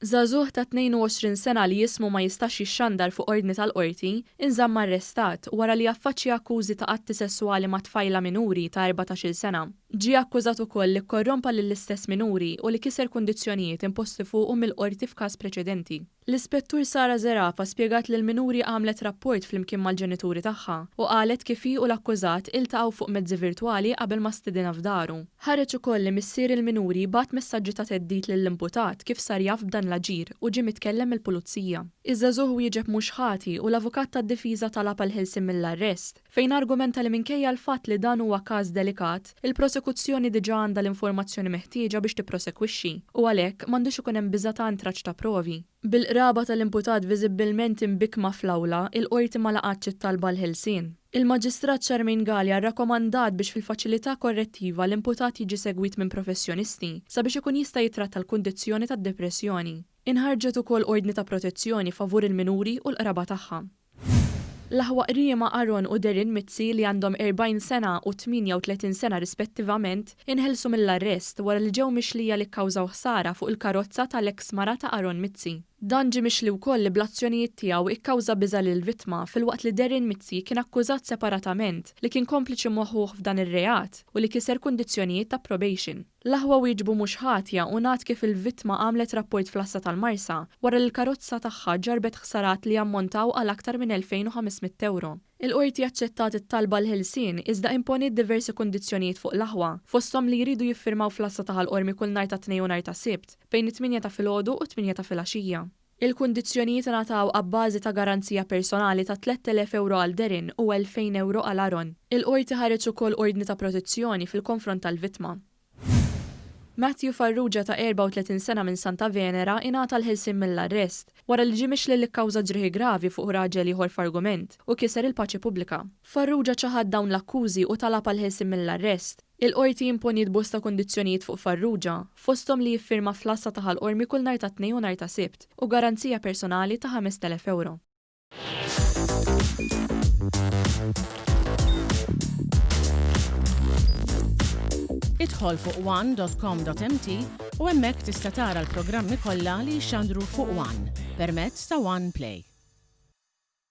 Żagħżugħ ta' 22 sena li ismu ma jistax jixxandar fuq ordni tal-Qorti, inżamm arrestat wara li affaċċja akkużi ta' atti sesswali ma' tfajla minuri ta' 14-il sena. Ġie akkużat ukoll li kkorrompa lill-istess minuri u li kiser kundizzjonijiet imposti fuqu mill-Qorti f'każ preċedenti. L-Ispettur Sarah Zerafa spjegat li l-minuri għamlet rapport flimkien mal-ġenituri tagħha u qalet kif hi u l-akkużat iltaqgħu fuq mezzi virtwali qabel ma stedinha f'daru. Ħareġ ukoll li missier il-minuri bagħat messaġġi ta' theddid lill-imputat kif sar jaf b'dan l-aġir u ġie mitkellem mill-Pulizija. Iż-żagħżugħ wieġeb mhux ħati u l-avukat tad-difiża talab għall-ħelsien mill-arrest, fejn argumenta li minkejja l-fatt li dan huwa każ delikat, il-prosekuzzjoni diġà għandha l-informazzjoni meħtieġa biex tipprosekwixxi u għalhekk m'għandux ikun hemm biża' ta' intraċċ ta' provi. Bil-qraba tal-imputat viżibbilment imbikkma fl-awla, il-Qorti ma laqgħetx it-talba għall-ħelsien. Il-Maġistrat Charmaine Galea rrakkomandat biex fil-faċilità korrettiva l-imputat jiġi segwit minn professjonisti sabiex ikun jista' jittratta l-kundizzjoni tad-depressjoni. Inħarġet ukoll ordni ta' protezzjoni favur il-minuri u l-qraba tagħha. L-aħwa Qriema Aaron u Darren Mizzi li għandhom 40 sena u 38 sena rispettivament inħelsu mill-arrest wara li ġew mixlija li kkawżaw ħsara fuq il-karozza tal-eks mara ta' Aaron Mizzi. Dan ġie mixli wkoll li bl-azzjonijiet tiegħu ikkawża biża' lill-vittma filwaqt li Darren Mizzi kien akkużat separatament li kien kompliċi ma' ħuh f'dan ir-reat u li kiser kundizzjonijiet ta' probation. L-aħwa wieġbu mhux ħatja u ngħad kif il-vittma għamlet rapport fl-għassa tal-Marsa wara li l-karozza tagħha ġarrbet ħsarat li jammontaw għal aktar minn 2,500 ewro. Il-Qorti aċċettat it-talba għall-ħelsien iżda imponiet diversi kundizzjonijiet fuq l-aħwa, fosthom li jridu jiffirmaw fl-għassa ta' Ħal Qormi kull nhar ta' Tnejn u nhar ta' Sibt, bejn it-tmienja ta' filgħodu u t-tmienja ta' filgħaxija. Il-kundizzjonijiet ingħataw abbażi ta' garanzija personali ta' 3,000 ewro għal Darren u 2,000 ewro għal Aaron. Il-Qorti ħareġ ukoll ordni ta' protezzjoni fil-konfront tal-vittma. Matthew Farrugia ta' 34 sena minn Santa Venera ingħata l-ħelsien mill-arrest wara li ġie mixli li kkawża ġrieħi gravi fuq raġel ieħor f'argument u kiser il-paċi pubblika. Farrugia ċaħad dawn l-akkużi u talab għall-ħelsien mill-arrest. Il-Qorti imponiet bosta kundizzjonijiet fuq Farrugia, fosthom li jiffirma fl-għassa ta' Ħal Qormi kull nhar ta' Tnejn u nhar ta' Sibt u garanzija personali ta' 5,000 ewro. Idħol fuq one dot com dot mt u hemmhekk tista' tara l-programmi kollha li jixxandru fuq one permezz ta' One Play.